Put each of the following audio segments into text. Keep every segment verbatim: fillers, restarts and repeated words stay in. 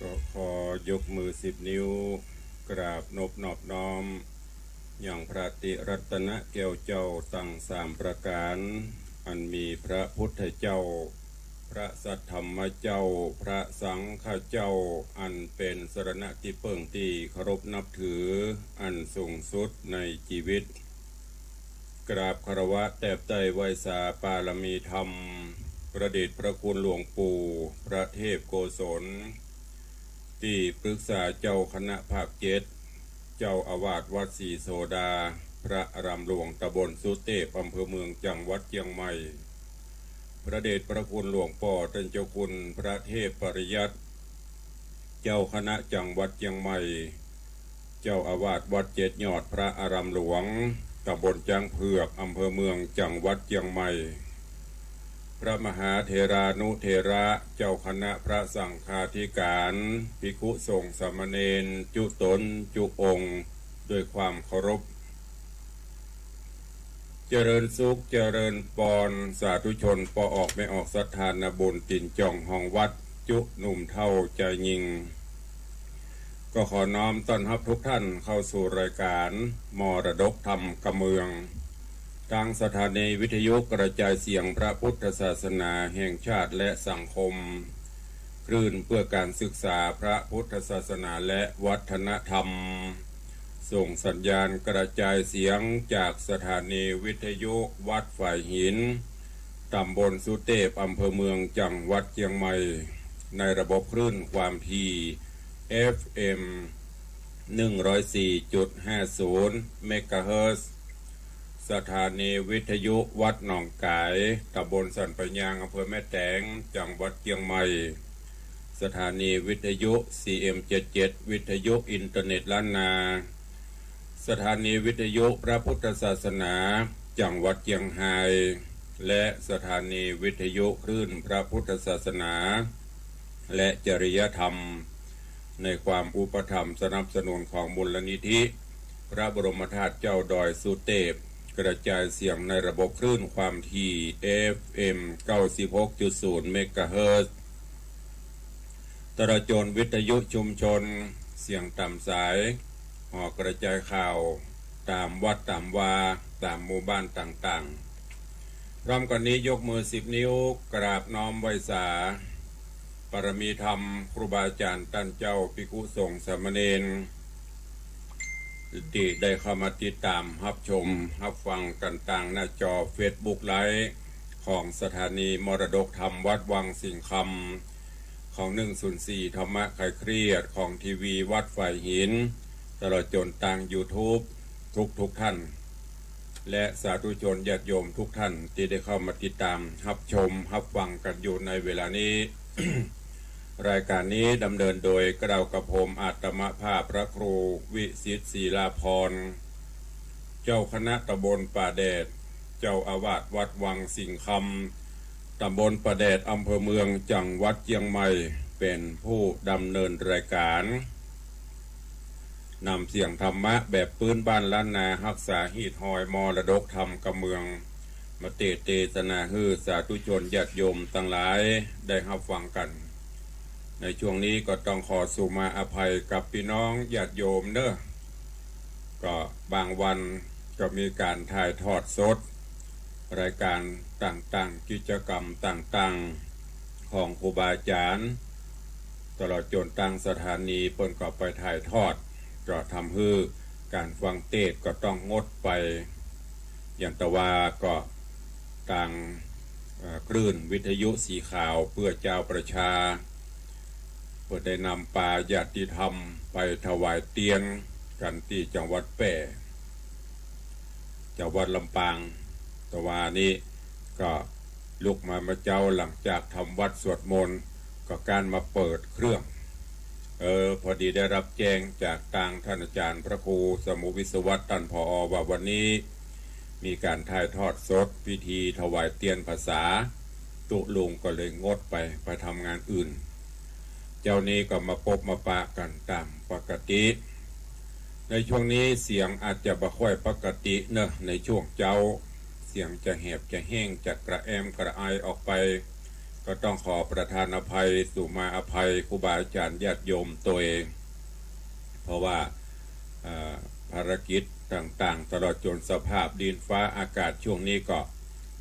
ก็ขอยกมือสิบนิ้ว กราบนบนอบน้อม ยังพระติรัตนแก้วเจ้าตังสามประก๋าน อันมีพระพุทธเจ้า พระสัทธรรมเจ้า พระสังฆเจ้า อันเป๋นสรณะตี้เปิ้งตี้เคารพนับถือ อันสูงสุดในจีวิต กราบคารวะแตบใต้ไหว้สาปารมีธรรม พระเดชพระคุณหลวงปู่ พระเทพโกศล ตี้ปรึกษาเจ้าคณะภาคเจ็ด เจ้าอาวาสวัดศรีโสดา พระอารามหลวงตำบลสุเตพ อำเภอเมือง จังหวัดเจียงใหม่ พระเดชพระคุณหลวงป้อต้านเจ้าคุณพระเทพปริยัติ เจ้าคณะจังหวัดเจียงใหม่ เจ้าอาวาสวัดเจ็ดยอด พระอารามหลวง ตำบลจ๊างเผือก อำเภอเมือง จังหวัดเจียงใหม่ พระมหาเถรานุเถระ เจ้าคณะพระสังฆาธิการ ภิกขุสงฆ์สามเณร จุ๊ต๋นจุ๊องค์ ด้วยความเคารพ เจริญสุข เจริญปอน สาธุชนป้อออกแม่ออกศรัทธานาบุญตี๋นจ่องฮองวัด จุ๊หนุ่มเฒ่าจายญิง ก็ขอน้อมต้อนฮับทุกท่านเข้าสู่รายการมรดกธรรมกำเมือง ตางสถานีวิทยุกระจายเสียงพระพุทธศาสนาแห่งชาติและสังคม คลื่นเพื่อการศึกษาพระพุทธศาสนาและวัฒนธรรม ส่งสัญญาณกระจายเสียงจากสถานีวิทยุวัดฝายหิน ตำบลสุเตพ อำเภอเมือง จังหวัดเจียงใหม่ ในระบบคลื่นความถี่ เอฟเอ็ม หนึ่งร้อยสี่จุดห้าศูนย์ เมกะเฮิรตซ์ สถานีวิทยุวัดหนองก๋าย ตำบลสันป่ายยาง อำเภอแม่แตง จังหวัดเจียงใหม่ สถานีวิทยุ ซีเอ็มเจ็ดเจ็ด วิทยุอินเทอร์เน็ตล้านนา สถานีวิทยุพระพุทธศาสนา จังหวัดเจียงฮาย และสถานีวิทยุคลื่นพระพุทธศาสนา และจริยธรรม ในความอุปถัมภ์สนับสนุนของมูลนิธิพระบรมธาตุเจ้าดอยสุเตพ กระจายเสียงในระบบคลื่นความถี่ เอฟเอ็ม เก้าสิบหกจุดศูนย์ เมกะเฮิรตซ์ ตลอดจ๋นวิทยุชุมชน เสียงต๋ามสาย หอกระจายข่าว ต๋ามวัดต๋ามวา ต๋ามหมู่บ้านต่างๆ พร้อมกั๋นนี้ยกมือสิบนิ้ว กราบน้อมไหว้สา ปารมีธรรม ครูบาอาจ๋ารย์ต้านเจ้า ภิกขุสงฆ์สามเณร ตี้ได้เข้ามาติดต๋ามฮับชมฮับฟังกั๋นตางหน้าจอเฟซบุ๊กไลฟ์ ของสถานีมรดกธรรมวัดวังสิงห์คำ ของหนึ่งศูนย์สี่ธรรมะคลายเครียด ของทีวีวัดฝายหิน ตลอดจ๋นตางยูทูบ ทุกๆ ท่าน และสาธุชนญาติโยมทุกท่านตี้ได้เข้ามาติดต๋ามฮับชมฮับฟังกั๋นอยู่ในเวลานี้ รายการนี้ดำเนินโดยเกล้ากระผมอาตมาภาพพระครูวิสิทธิ์ศรีลาภรณ์ เจ้าคณะตำบลป่าแดด เจ้าอาวาสวัดวังสิงห์คำ ตำบลป่าแดด อำเภอเมือง จังหวัดเจียงใหม่ เป๋นผู้ดำเนินรายก๋าน นำเสียงธรรมะแบบปื๊นบ้านล้านนา ฮักษาฮีตฮอยมรดกธรรมกำเมือง มาเตสน์เตสนาหื้อสาธุชนญาติโยมตังหลายได้ฮับฟังกั๋น ในช่วงนี้ก็ต้องขอสุมาอภัยกับปี้น้องญาติโยมเน่อ ก็บางวันก็มีก๋านถ่ายทอดสด รายก๋านต่างๆ กิจกรรมต่างๆ ของครูบาอาจ๋ารย์ ตลอดจ๋นตางสถานีเปิ้นก็ไปถ่ายทอด ก็ทำหื้อก๋านฟังเตสน์ก็ต้องงดไป อย่างตะวาก็ตาง เอ่อ คลื่นวิทยุสีขาวเพื่อจาวประชา เปิ้นได้นำปาญาติธรรมไปถวายเตียนกั๋นตี้จังหวัดแป้ จังหวัดลำปาง ตะวานี้ก็ลุกมาเมื่อเจ๊าหลังจากทำวัตรสวดมนต์ ก็ก้านมาเปิดเครื่อง เออ พอดีได้ฮับแจ้งจากตางต้านอาจ๋ารย์พระครูสมุห์วิศวัตร ต้าน ผอ ว่าวันนี้มีก๋านถ่ายทอดสดพิธีถวายเตียนพรรษา ตุ๊ลุงก็เลยงดไป ไปทำงานอื่น เจ๊านี้ก็มาปบมาปะกั๋นต๋ามปกติ ในช่วงนี้เสียงอาจจะบ่ค่อยปกติเน่อ ในช่วงเจ๊า เสียงจะแหบจะแห้ง จะกระแอมกระไอออกไป ก็ต้องขอประทานอภัย สุมาอภัยครูบาอาจ๋ารย์ญาติโยมตวย เพราะว่า เอ่อ ภารกิจต่างๆ ตลอดจ๋นสภาพดินฟ้าอากาศช่วงนี้ก็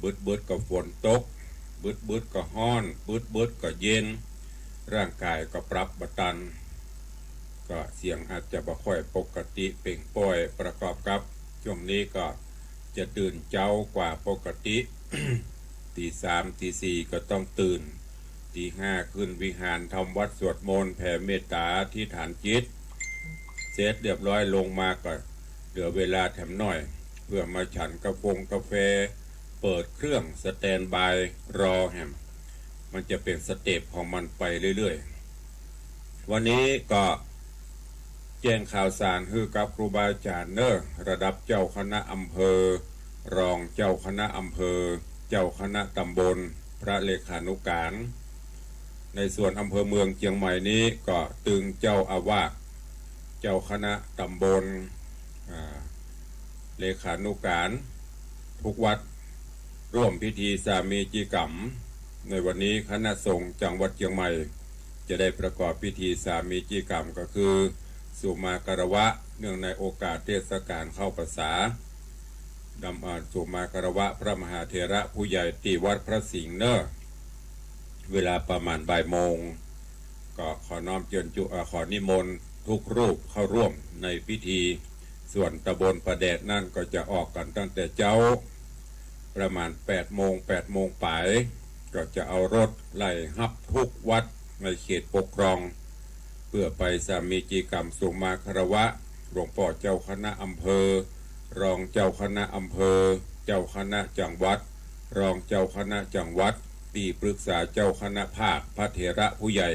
บึดๆ ก็ฝนตก บึดๆ ก็ฮ้อน บึดๆ ก็เย็น ร่างก๋ายก็ปรับบ่ตัน ก็เสียงอาจจะบ่ค่อยปกติเปล่งป้อย ประกอบกับช่วงนี้ก็จะตื่นเจ๊ากว่าปกติ ตีสามตีสี่ก็ต้องตื่น ตีห้าขึ้นวิหารทำวัตรสวดมนต์แผ่เมตตาอธิษฐานจิต เสร็จเรียบร้อยลงมาก็เหลือเวลาแถมหน้อย เพื่อมาฉันกาฟงกาแฟ เปิดเครื่องสแตนด์บายรอแหม มันจะเป๋นสเต็ปของมันไปเรื่อยๆ วันนี้ก็แจ้งข่าวสารหื้อกับครูบาอาจ๋ารย์เน่อ ระดับเจ้าคณะอำเภอ รองเจ้าคณะอำเภอ เจ้าคณะตำบล พระเลขานุก๋าน ในส่วนอำเภอเมืองเจียงใหม่นี้ก็ตึงเจ้าอาวาส เจ้าคณะตำบล อ่า เลขานุก๋าน ทุกวัด ร่วมพิธีสามีจิกรรม ในวันนี้คณะสงฆ์จังหวัดเจียงใหม่ จะได้ประกอบพิธีสามีจิกรรม ก็คือสุมาคารวะ เนื่องในโอกาสเทศกาลเข้าพรรษา ดำ อ่า สุมาคารวะพระมหาเถระผู้ใหญ่ตี้วัดพระสิงห์เน่อ เวลาประมาณบ่ายโมง ก็ขอน้อมเจิญจุ เอ่อ ขอนิมนต์ทุกรูปเข้าร่วมในพิธี ส่วนตำบลป่าแดดนั้นก็จะออกกั๋นตั้งแต่เจ๊า ประมาณแปดโมง แปดโมงป๋าย ก็จะเอารถไล่ฮับทุกวัดในเขตปกครอง เพื่อไปสามีจิกรรมสุมาคารวะ หลวงป้อเจ้าคณะอำเภอ รองเจ้าคณะอำเภอ เจ้าคณะจังหวัด รองเจ้าคณะจังหวัด ตี้ปรึกษาเจ้าคณะภาค พระเถระผู้ใหญ่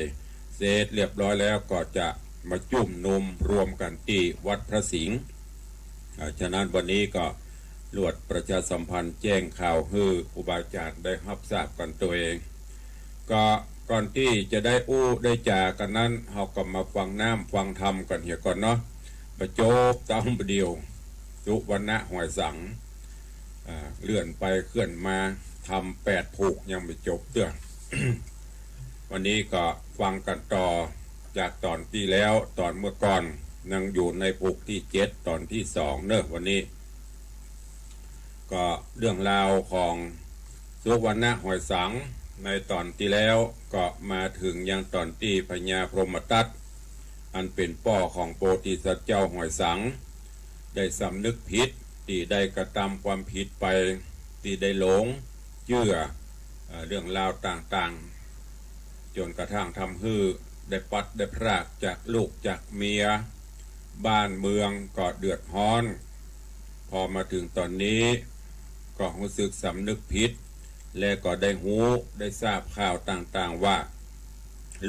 เสร็จเรียบร้อยแล้วก็จะมาจุมนุมรวมกั๋นตี้วัดพระสิงห์ อ่า ฉะนั้นวันนี้ก็ลวดประชาสัมพันธ์แจ้งข่าวหื้อครูบาอาจ๋ารย์ได้ฮับทราบกั๋นตวย ก็ก่อนตี้จะได้อู้ได้จ๋ากั๋นนั้น เฮาก็มาฟังน้ำฟังธรรมกั๋นเหียก่อนเนาะ บ่จบต๋ามบ่าเดี่ยว สุวรรณหอยสัง อ่า เลื่อนไปเคลื่อนมา ธรรมแปดผูกยังบ่จบเตื้อ วันนี้ก็ฟังกั๋นต่อจากต๋อนตี้แล้ว ต๋อนเมื่อก่อน ยังอยู่ในผูกตี้เจ็ด ต๋อนตี้สองเนาะ วันนี้ ก็เรื่องราวของสุวรรณหอยสัง ในต๋อนตี้แล้วก็มาเถิงยังต๋อนตี้พญาพรหมทัต อันเป๋นป้อของโพธิสัตว์เจ้าหอยสัง ได้สำนึกผิดตี้ได้กระตำความผิดไป ตี้ได้หลงเจื้อ เอ่อ เรื่องราวต่างๆ จ๋นกระทั่งทำหื้อได้ปลัดได้พรากจากลูกจากเมีย บ้านเมืองก็เดือดฮ้อน พอมาเถิงต๋อนนี้ก็ฮู้สึกสำนึกผิด และก็ได้ฮู้ได้ทราบข่าวต่างๆ ว่า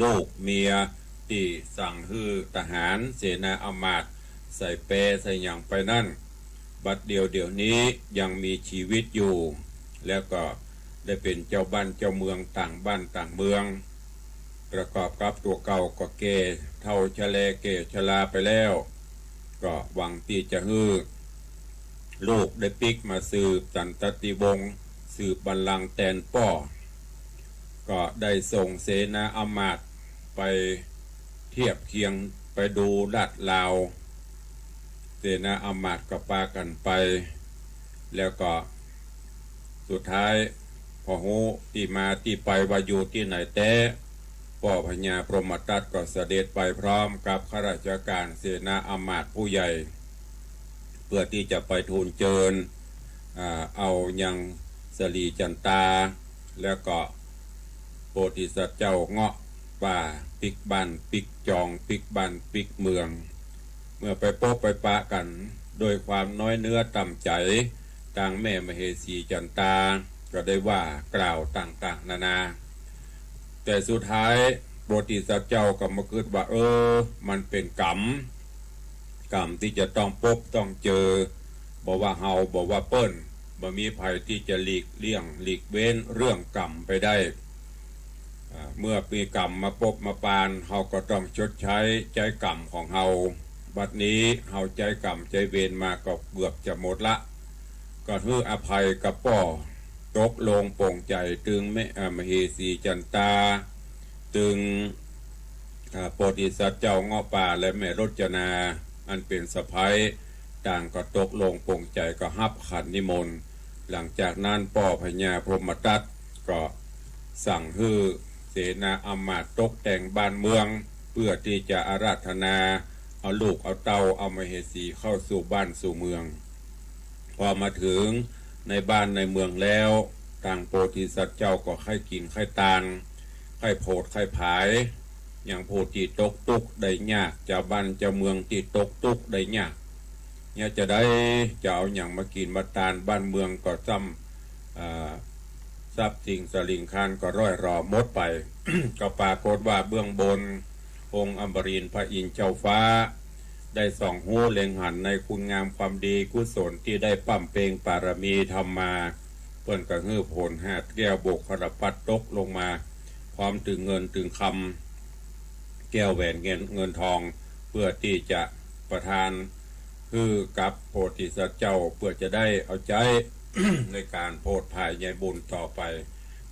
ลูกเมียตี้สั่งหื้อทหารเสนาอำมาตย์ใส่แปใส่หยังไปนั้น บัดเดี่ยวเดี๋ยวนี้ยังมีชีวิตอยู่ แล้วก็ได้เป๋นเจ้าบ้านเจ้าเมืองต่างบ้านต่างเมือง ประกอบกับตั๋วเก่าก็แก่เฒ่าชะแลแก่ชราไปแล้ว ก็หวังตี้จะหื้อลูกได้ปิ๊กมาสืบสันตติวงศ์ สืบบัลลังก์แตนป้อ ก็ได้ส่งเสนาอามาตย์ไปเทียบเคียง ไปดูลาดลาว เสนาอามาตย์ก็ปากั๋นไป แล้วก็สุดท้าย พอฮู้ตี้มาตี้ไปว่าอยู่ตี้ไหนแต๊ ป้อพญาพรหมทัตก็เสด็จไปพร้อมกับข้าราชก๋านเสนาอามาตย์ผู้ใหญ่ เพื่อตี้จะไปทูลเจิญ อ่า เอายังสะหลีจั๋นตา แล้วก็โพธิสัตว์เจ้าเงาะป่าปิ๊กบ้านปิ๊กจองปิ๊กบ้านปิ๊กเมือง เมื่อไปปบไปปะกั๋นโดยความน้อยเนื้อต่ำใจ๋ ตางแม่มเหสีจั๋นตาก็ได้ว่ากล่าวต่างๆ นานา แต่สุดท้ายโพธิสัตว์เจ้าก็มาคิดว่า เออ มันเป๋นก๋รรม ก๋รรมตี้จะต้องปบต้องเจอ บ่ว่าเฮาบ่ว่าเปิ้น บ่มีใผตี้จะหลีกเลี่ยงหลีกเว้นเรื่องก๋รรมไปได้ อ่า เมื่อมีก๋รรมมาปบมาปาน เฮาก็ต้องชดใจ๊ใจ๊ก๋รรมของเฮา บัดนี้เฮาใจ๊ก๋รรมใจ๊เวรมาก็เกือบจะหมดละ ก็หื้ออภัยกับป้อ ตกลงปลงใจ๋ตึงแม่ อ่า มเหสีจั๋นตา ตึง อ่า โพธิสัตว์เจ้าเงาะป่าและแม่โรจนา อันเป๋นสะใภ้ ต่างก็ตกลงปลงใจ๋ก็ฮับขันนิมนต์ หลังจากนั้นป้อพญาพรหมทัตก็สั่งหื้อเสนาอามาตย์ตกแต่งบ้านเมือง เพื่อตี้จะอาราธนาเอาลูกเอาเต้าเอามเหสีเข้าสู่บ้านสู่เมือง พอมาถึงในบ้านในเมืองแล้ว ตางโพธิสัตว์เจ้าก็ใค่กิ๋นใค่ตาน ใค่โผดใค่ผาย ยังผู้ตี้ตกตุ๊กข์ได้ยาก จาวบ้านจาวเมืองตี้ตกตุ๊กข์ได้ยาก เนี่ยจะได้จะเอาหยังมากิ๋นมาตาน บ้านเมืองก็ซ้ำ อ่า ทรัพย์สิ่งสะหลิงคารก็ร่อยหรอหมดไป ก็ปรากฏว่าเบื้องบนองค์อมรินทร์พระอินทร์เจ้าฟ้า ได้ส่องฮู้เล็งหันในคุณงามความดีกุศลตี้ได้บำเพ็ญปารมีธรรมมา เปิ้นก็หื้อผลหาดแก้วโบกขรปัตตร์ตกลงมา พร้อมตึงเงินตึงคำ แก้วแหวนเงิน เงินทอง เพื่อตี้จะประทานหื้อกับโพธิสัตว์เจ้า เพื่อจะได้เอาใจ๊ในก๋านโผดผายใยบุญต่อไป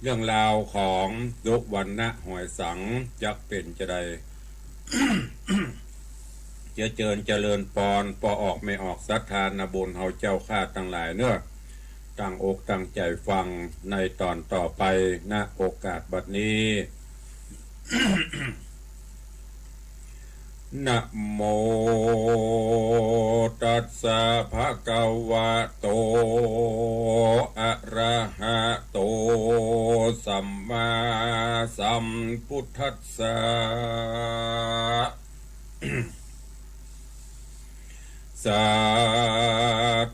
เรื่องราวของสุวรรณหอยสังจักเป๋นจาใด จะเจิญเจริญปอน ป้อออกแม่ออกศรัทธานาบุญเฮาเจ้าข้าตังหลายเนาะ ตั้งอกตั้งใจ๋ฟังในตอนต่อไป ณ โอกาสบัดนี้ นะโมตัสสะ ภะคะวะโต อะระหะโต สัมมาสัมพุทธัสสะ สา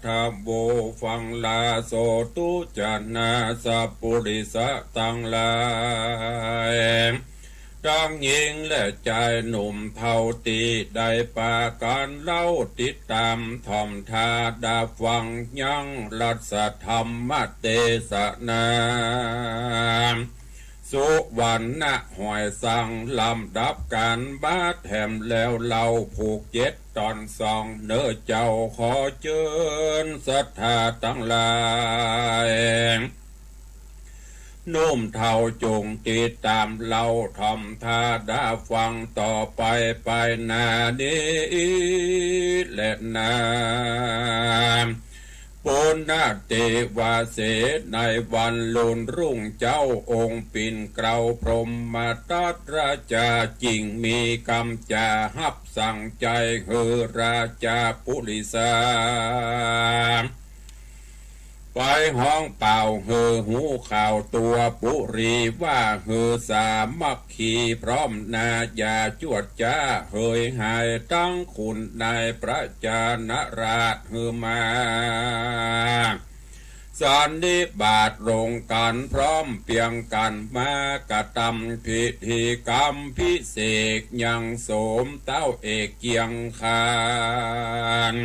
ธุ ฟังลาโสตุจะนาสัพปุริสะตังหลาย ตังญิงและจายหนุ่มเฒ่าตี้ได้ปากั๋นเล่าติดต๋ามถ่อมถ้าดาฟังยังรัสธรรมเตสนา สุวรรณหอยสังลำดับกั๋นมาแถมแล้วเล่าผูกเจ็ดต๋อนสองเน่อเจ้า ขอเจิญศรัทธาตังหลาย หนุ่มเฒ่าจงติดต๋ามเล่าถ่อมถ้าดาฟังต่อไปไปหน้านี้แลนา ปุณณเตวาเส ในวันลุนรุ่งเจ๊าองค์ปิ่นเกล้าพรหมทัตราจาจึ่งมีกำจาฮับสั่งใจ๋หื้อราชาปุริสา ไปฮ้องเป่าหื้อฮู้ข่าวตั๋วปุรี ว่าหื้อสามัคคีพร้อมนา อย่าจวดจ๊าเหยหาย ตังขุนนายพระจาณราชหื้อมา สันนิบาตลงกั๋นพร้อมเปียงกั๋นมา กระตำพิธีกรรมพิเศษยังโสมเต้าเอกเคียงคาน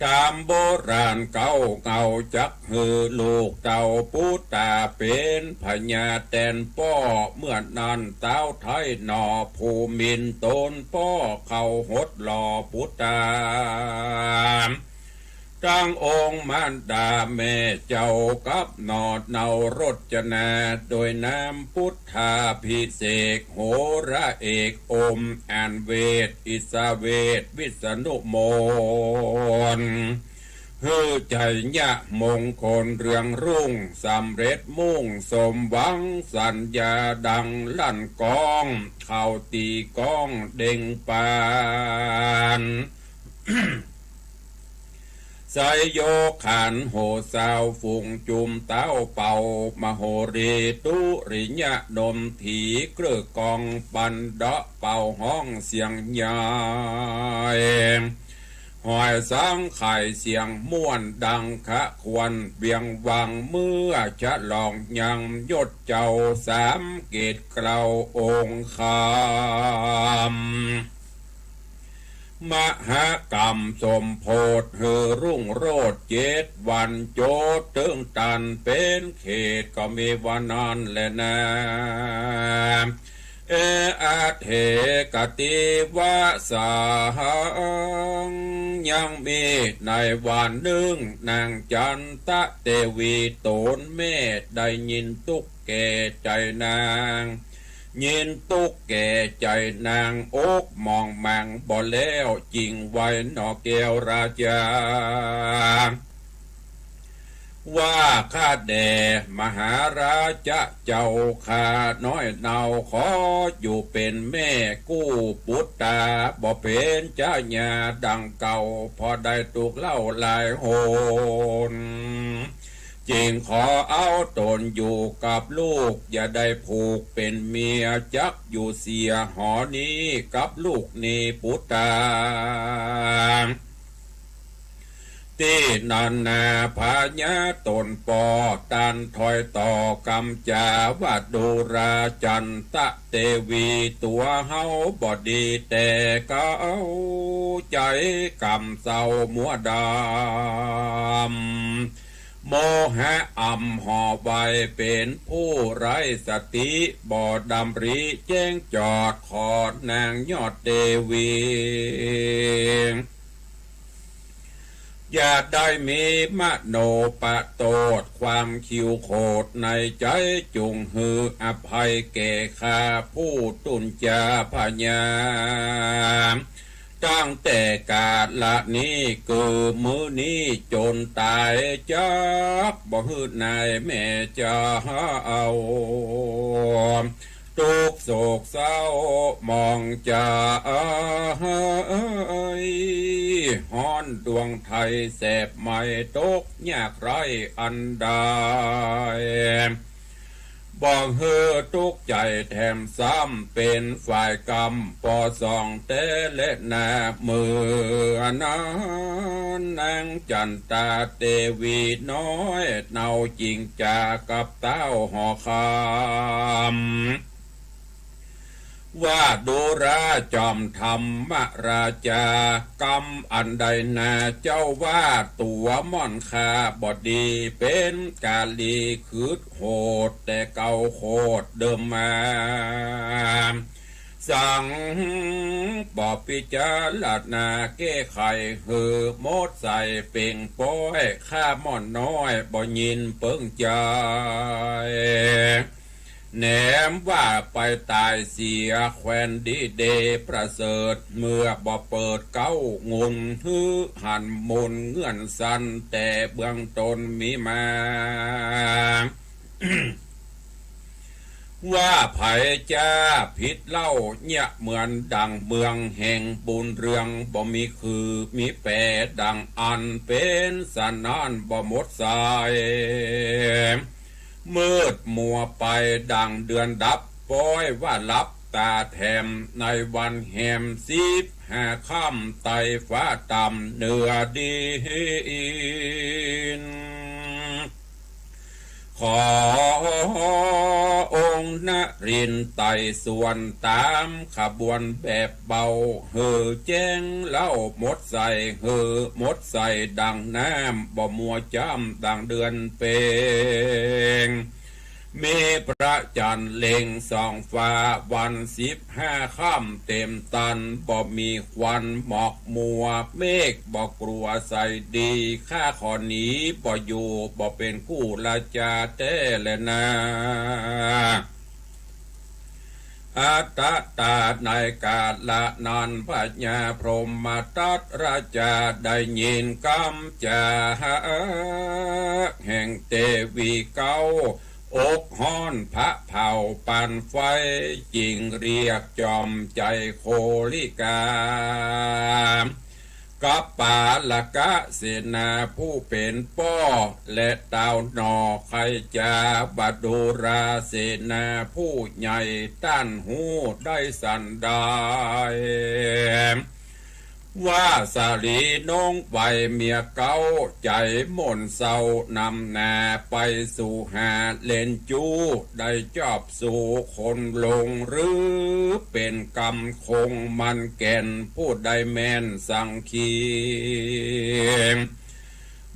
น ต๋ามโบราณเก๊าเงาจักหื้อลูกเต้าปุตตาเป๋นพญาแตนป้อ เมื่อนั้นต๊าวไทยหนอผู้หมิ่นต๋นป้อ เขาหดหล่อปุตตา ตังองค์มารดาแม่เจ้ากับหนอเนาโรจนา โดยน้ำปุทธาภิเษก โหราเอกอมอ่านเวท อิสเวท วิษณุมนต์ หื้อชัยยะมงคลเรืองรุ่ง สำเร็จมุ่งสมหวังสัญญาดังลั่นก้อง เขาตี๋ก้องเด่งปาน ไสยโยขานโหสาวฝูงจุมเต้าเป่า มโหรีตุริยะนมถี เกลื้อกองปันเดาะเป่าฮ้องเสียงใหญ่ หอยสังไข่เสียงม่วนดังคะควร เวียงวังเมื่อฉลองยังยศเจ้าสามเกศเกล้าองค์คำ มหกรรมสมโพธิหื้อรุ่งโรจน์เจ็ดวันโจทย์ เถิงตันเป๋นเขตก็มีวันนั้นแลนา เออะเถกะติวะสัง ยังมีในวันนึ่ง นางจันตะเตวีต๋นแม่ได้ยินตุ๊กข์แก่ใจ๋นาง ยินตุ๊กข์แก่ใจ๋นาง อกหมองหมองบ่แล้ว จึงไหว้หนอแก้วราชา ว่าข้าแด่มหาราชะเจ้า ข้าน้อยเนาขออยู่เป๋นแม่กู้ปุตตา บ่เป๋นจายาดังเก่า เพราะได้ถูกเล่าหลายหน จึงขอเอาต๋นอยู่กับลูก อย่าได้ผูกเป๋นเมีย จักอยู่เสียหอนี้กับลูกนี้ปุตตา ตี้นั้นนาพญาต๋นป้อตันถอยต่อกำจาว่า ดูราจันตะเตวี ตั๋วเฮาบ่ดีแต่เก๊า ใจ๋กำเศร้ามัวดำ โมหะอำห่อไว้เป๋นผู้ไร้สติ บ่ดำริแจ้งจอด ขอนางยอดเตวี อย่าได้มีมโนปะโตษ ความคิวโขดในใจ๋ จุ่งหื้ออภัยแก่ข้าผู้ตุ๊นจาพญา ตั้งแต่กาละนี้ กือมื้อนี้จ๋นต๋าย จักบ่หื้อนายแม่เจ้า ตุ๊กข์โศกเศร้าหมองใจ๋ ฮ้อนดวงไถ่แสบไหม้ ตกยากไร้อันใด บ่หื้อตุ๊กข์ใจ๋แถมซ้ำ เป๋นฝ่ายกำปอสองแต๊แลนา เมื่อนั้น นางจันตาเตวีน้อย เนาจิงจากับต้าวหอคำ ว่า ดูราจอมธรรมราชา กำอันใดนาเจ้าว่า ตั๋วม่อนข้าบ่ดี เป๋นกาลีขึดโหด แต่เก่าโคตรเดิมมา สังบ่พิจารณาแก้ไข หื้อหมดใส่เป่งป้อย ข้าม่อนน้อยบ่ยินเปิ้งใจ๋ แหนมว่าไปต๋ายเสีย แควนดีเดประเสริฐ เมื่อบ่เปิดเก๊างุน หื้อหันมุนเงื่อนสัน แต่เบื้องต้นมีมา ว่าไผจ้าผิดเล่า เยียะเหมือนดั่งเมืองแห่งบุญเรือง บ่มีคือมีแป๋ ดั่งอันเป๋นสันนั้นบ่หมดใส มืดมัวไปดั่งเดือนดับ ป้อยว่าหลับต๋าแถม ในวันแฮมสิบห้าค่ำ ไต่ฟ้าต่ำเหนือดิน ขอองค์นรินทร์ไต่สวนต๋ามขบวนแบบเบา หื้อแจ้งเล่าหมดใส หื้อหมดใสดั่งน้ำบ่มัวจ้ำดั่งเดือนเพ็ญ มีพระจันทร์เล็งส่องฟ้าวันสิบห้าค่ำเต็มตัน บ่มีควันหมอกมัว เมฆบ่กลัวใสดี ข้าขอหนีบ่อยู่ บ่เป๋นกู้ราจาแต๊แลนา อัตตา ในกาละนั้นพญาพรหมทัตราจาได้ยินกำจ๋าแห่งเตวีเก๊า อกฮ้อนผะเผาปานไฟ จึงเรียกจอมใจ๋โคลิกา กัปปาละกะเสนาผู้เป๋นป้อ และต้าวหน่อใค่จาบดูราเสนาผู้ใหญ่ ต้านฮู้ได้สันใด ว่าสาลีน้องใบเมียเก๊า ใจ๋หม่นเศร้านำหน้าไปสู่หาเล่นจู้ ได้จอบสู่คนลงหรือเป๋นกำคงมันแก่น ผู้ใดแม่นสังคี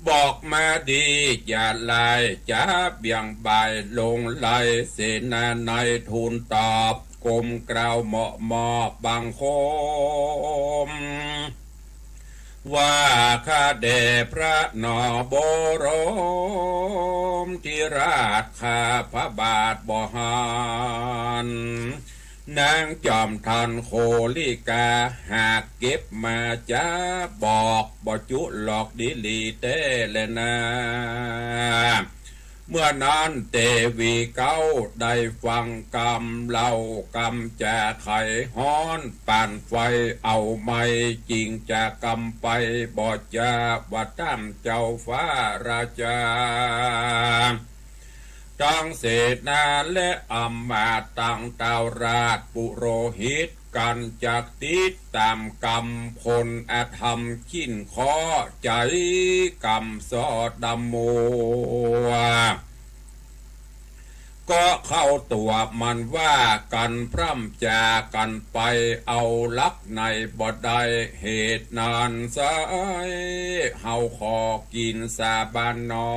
บอกมาดีอย่าลายจ๋าเบี่ยงบ่ายลงไล เสนาในทูลตอบ ก้มกราบเหมาะหมอบบังคม ว่าข้าแด่พระหน่อบรมธิราช ข้าพระบาทบ่หัน นางจอมทันโคลิกา หากเก็บมาจ๋าบอก บ่จุหลอกดีหลีแต๊แลนา เมื่อนั้นเตวีเก๊าได้ฟังกำเล่ากำจ๋าไขฮ้อนปานไฟเอาไหม้ จึงจะกำไปบ่จ๋าว่าต๋ามเจ้าฟ้าราจา ตังเสนาและอำมาตย์ ตังต้าวราชปุโรหิต กั๋นจักติดต๋ามกำคนอธรรม ขิ้นข้อใจ๋กำสอดำมัว ก็เข้าตั๋วมันว่ากั๋นพร่ำจ๋ากั๋นไป เอาหลักในบ่ได้ เหตุนั้นไซร้ เฮาขอกิ๋นสาบานหนอ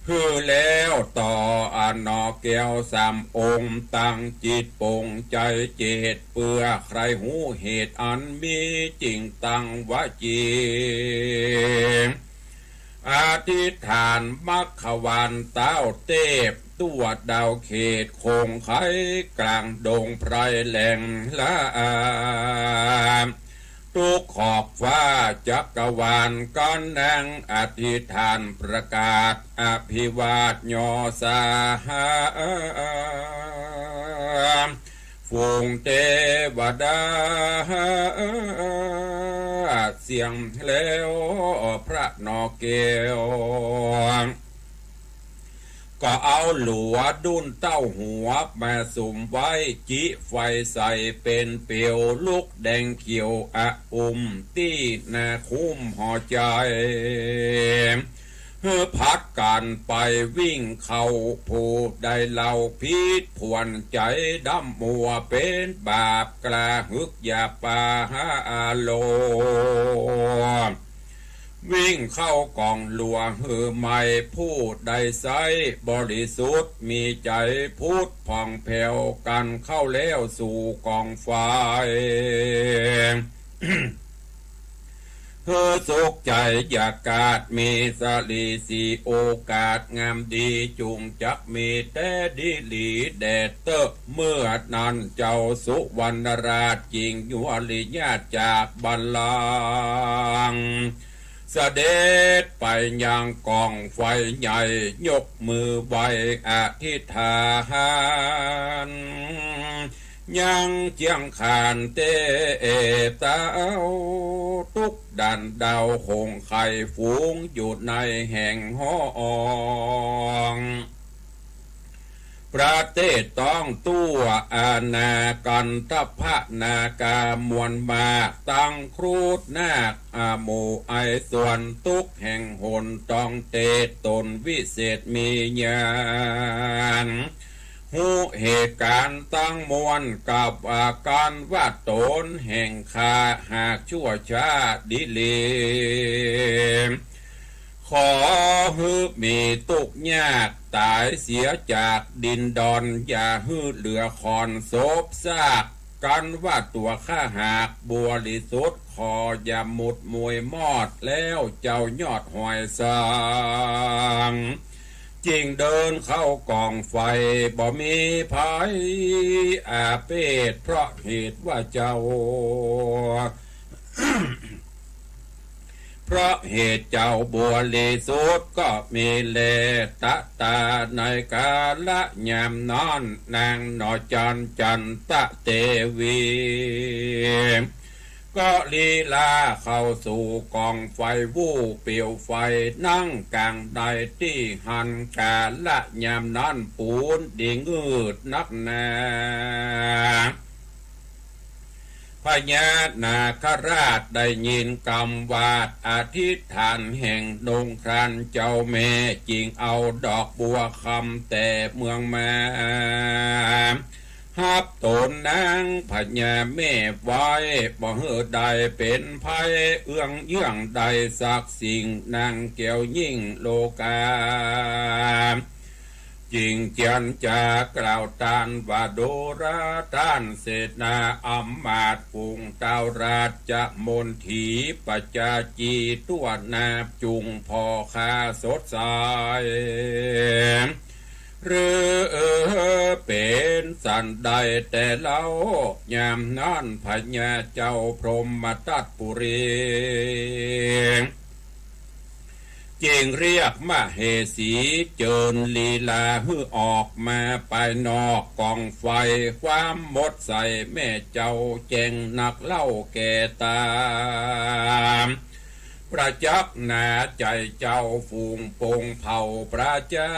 หื้อแล้วต่ออะหนอแก้วสามองค์ ตั้งจิตปงใจ๋เจต เปื้อใคร่ฮู้เหตุอันมี จึงตั้งวจี อธิษฐานมัคควานต้าวเตพ ทั่วดาวเขตคงไคกลางดงไพรแหล่งละอา ทุกขอบฟ้าจักรวาล ก็นั่งอธิษฐานประกาศ อภิวาทยอสาหา ฝูงเตวดา เสี้ยงแล้วพระหน่อแก้ว ก็เอาหลัวดุ้นเต้าหัวมาสุมไว้ จิไฟใส่เป๋นเปลวลุกแดงเขียวอะอุ่ม ตี้หน้าคุ้มหอใจ๋ หื้อผัดกั๋นไปวิ่งเข้า ผู้ใดเล่าผิดผวนใจ๋ดำมัวเป๋นบาป กล้าหึกอย่าปาหาอาโล วิ่งเข้ากองหลัวหื้อไหม้ ผู้ใดใสบริสุทธิ์ มีใจ๋ผุดผ่องแผ้ว กั๋นเข้าแล้วสู่กองไฟ หื้อสุขใจ๋อย่ากาด มีสะหลีสีโอกาสงามดี จุ่งจักมีแต๊ดีหลีแด่เต๊อะ เมื่อนั้นเจ้าสุวรรณราชจึงยัวริญาตจากบัลลังก์ เสด็จไปยังกองไฟใหญ่ ยกมือไหว้อธิษฐาน ยังเจียงคานเตเตา ทุกด่านดาวคงไคฝูงอยู่ในแห่งห้อง ประเทศต้องตั๋วอาณากันทพนากามวลมาก ตังครุฑนาค อหมู่ไอส่วน ตุ๊กแห่งหนต้องเตตนวิเศษมีญาณ ฮู้เหตุก๋ารณ์ตังมวล กับอาก๋ารว่าต๋นแห่งข้าหากชั่วช้าดีหลี ขอหื้อมีตุ๊กยากต๋ายเสียจากดินดอน อย่าหื้อเหลือขอนศพซาก กั๋นว่าตั๋วข้าหากบริสุทธิ์ ขออย่าหมุดหมวยมอด แล้วเจ้ายอดหอยสัง จึงเดินเข้ากองไฟ บ่มีภัยอาเพศ เพราะเหตุว่าเจ้า เพราะเหตุเจ้าบริสุทธิ์ก็มีแล ตะตาในกาละยามนั้น นางหนอจันจันตะเตวี ก็ลีลาเข้าสู่กองไฟ วูบเปลวไฟนั่งก๋างใด ตี้หั้นกาละยามนั้น ปูนดีงืดนักหนา พญานาคราชได้ยินกำวาดอธิษฐานแห่งนงครานเจ้าแม่ จึงเอาดอกบัวคำแต่เมืองมา ฮับต๋นนางพญาแม่ไว้ บ่หื้อได้เป๋นภัยเอื้องเยื่องใดสักสิ่ง นางแก้วยิ่งโลกา จึงเจียรจากล่าวต้านว่า ดูราต้านเสนาอำมาตย์ฝูงเต้าราชมนตรีประจาจีทั่วนา จุ่งผ่อข้าสดใส หรือเป๋นสันใดแต๊เล่า ยามนั้นพญาเจ้าพรหมทัตปุรี จึงเรียกมเหสีเจิญลีลาหื้อออกมาปายนอกกองไฟ ความหมดใสแม่เจ้าแจ้งนักเล่าแก่ต๋า ประจักษ์หนาใจ๋เจ้าฝูงปงเผ่าประชา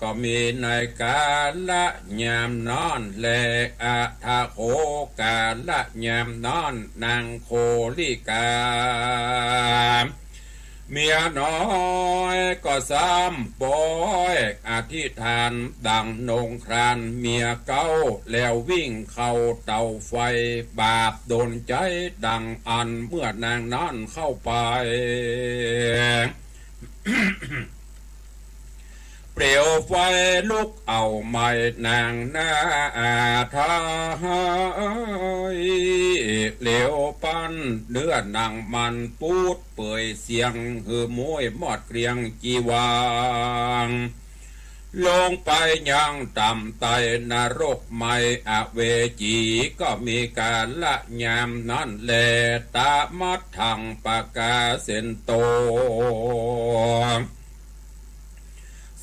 ก็มีในกาละยามนั้นแล อถโข กาละยามนั้น นางโคลิกา เมียน้อยก็ซ้ำปอยอธิษฐานดังนงครานเมียเก๊า แล้ววิ่งเข้าเตาไฟ บาปโดนใจ๊ดังอั้น เมื่อนางนั้นเข้าไป เปลวไฟลุกเอาไหม้นางนาถา เหลวปันเนื้อหนังมันปูดเปื่อย เสี้ยงหือม้วยมอดเกลี้ยงจีวาง ลงไปยังต่ำใต้นรกไหม้อเวจี ก็มีกาละยามนั้นแล ตะมัทธังปะกาเสนโต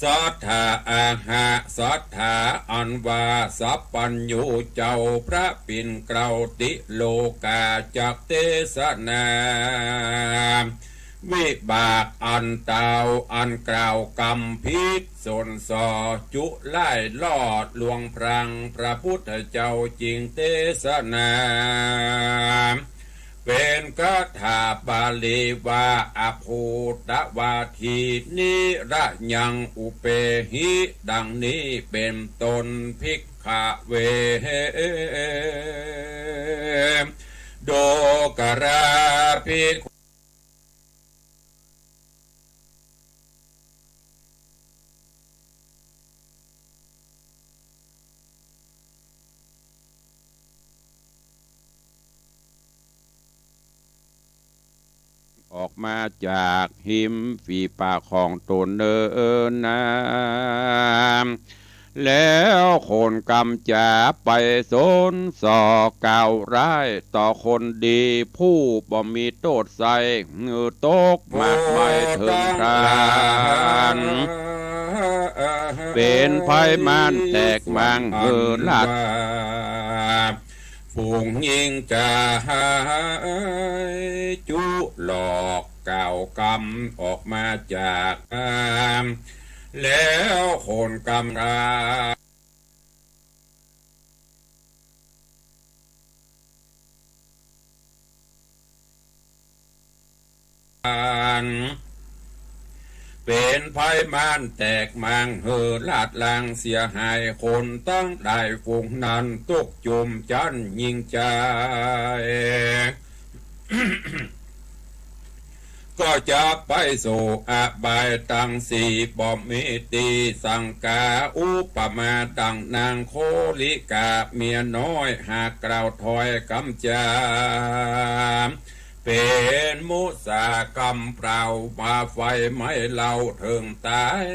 สัตถาอะหะ สัตถาอันว่าสัพพัญญูเจ้าพระปิ่นเกล้าติโลกาจักเตสนา วิบากอันเต้าอันกล่าวกำผิดสนส่อจุไล่ล่อลวงพลัง พระพุทธเจ้าจึงเตสนา เป๋นคาถาบาลีว่า อภูตวาทีนิระยังอุเปหิ ดังนี้เป๋นต้น ภิกขเว ดูกราภิกขุ ออกมาจากฮิมฝีปากของต๋นเนินนา แล้วคนกำจ๋าไปสนส่อกล่าวร้ายต่อคนดี ผู้บ่มีโต้ษใส่ หื้อตกมากมายเถิงพลัน เป๋นภัยมานแตกมางหื้อลาด ฝูงยิงจ๋าจุหลอกกล่าวกำออกมาจาก แล้วคนกำ น เป๋นภัยมารแตกมาง หื้อลาดลางเสียหาย คนตังหลายฝูงนั้น ตุ๊กจุ่มจั้นยิ่งใจ๋ ก็จะไปสู่อบายตังสี่ บ่มีตี้สังกา อุปมาดังนางโคลิกา เมียน้อยหากกล่าวถ้อยกำจา เป๋นมุสากำเปล่า ว่าไฟไหม้เล่าเถิงต๋าย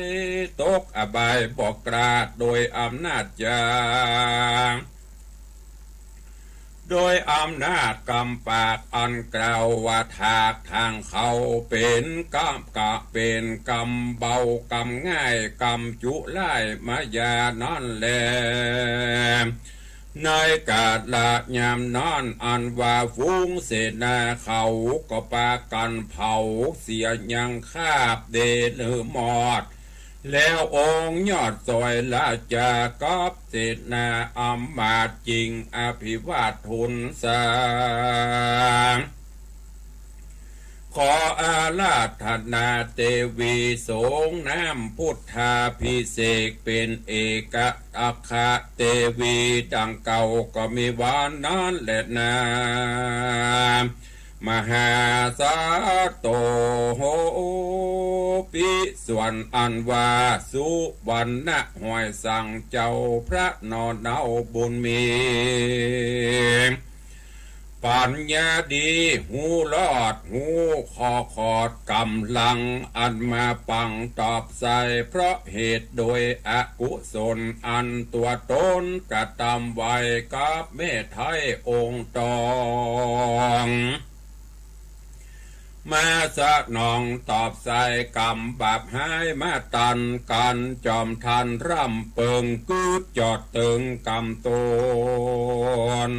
ตกอบายบ่กล้า โดยอำนาจจา โดยอำนาจกำปากอันกล่าวว่าถากถางเขา เป๋นกำกะ เป๋นกำเบากำง่าย กำจุร้ายมายานั้นแล ในกาละยามนั้นอันว่าฝูงเสนาเขาก็ปากั๋นเผาเสียยังคาบเดหรือมอด แล้วองค์ยอดสอยราชากับเสนาอำมาตย์จึงอภิวาททูลสา ขออาราธนาเตวีสงน้ำพุทธาภิเษกเป๋นเอกอัคคเตวีดังเก่าก็มีว่านั้นแลนา มหาสัตโต โห ปิ ส่วนอันว่าสุวรรณะห้วยสังเจ้าพระหน่อเนาบุญมี ปัญญาดี ฮู้รอด ฮู้ข้อขอดก๋ำลัง อันมาปังตอบใส่ เพราะเหตุโดยอกุศล อันตั๋วต๋นกระตำไว้กับแม่ไท้องค์ตอง มาสนองตอบใส่ก๋ำบาปฮ้ายมาตัน กั๋นจอมทันร่ำเปิงกึ๊ดจอดเติงก๋ำต๋น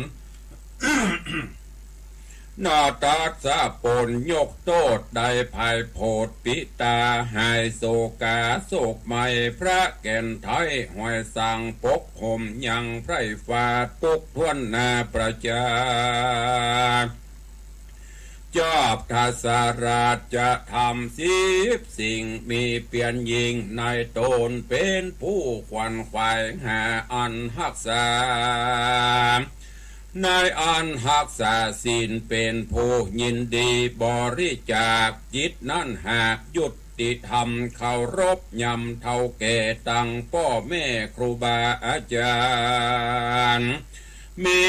นอตัสสะปนยกโต้ษได้ภัยโผดปิตา หายโศกาโศกไหม้ พระแก่นไท้ห้วยสังปกห่มยังไพร่ฟ้า ตุ๊กถ้วนนาประจา จอบทศราชธรรมสิบสิ่ง มีเปียรยิ่งในต๋น เป๋นผู้ขวนขวายหาอันฮักษา ในอันฮักษาศีล เป๋นผู้ยินดีบริจาค จิตนั้นหากยุติธรรม เคารพยำเฒ่าแก่ตังป้อแม่ครูบาอาจารย์ มี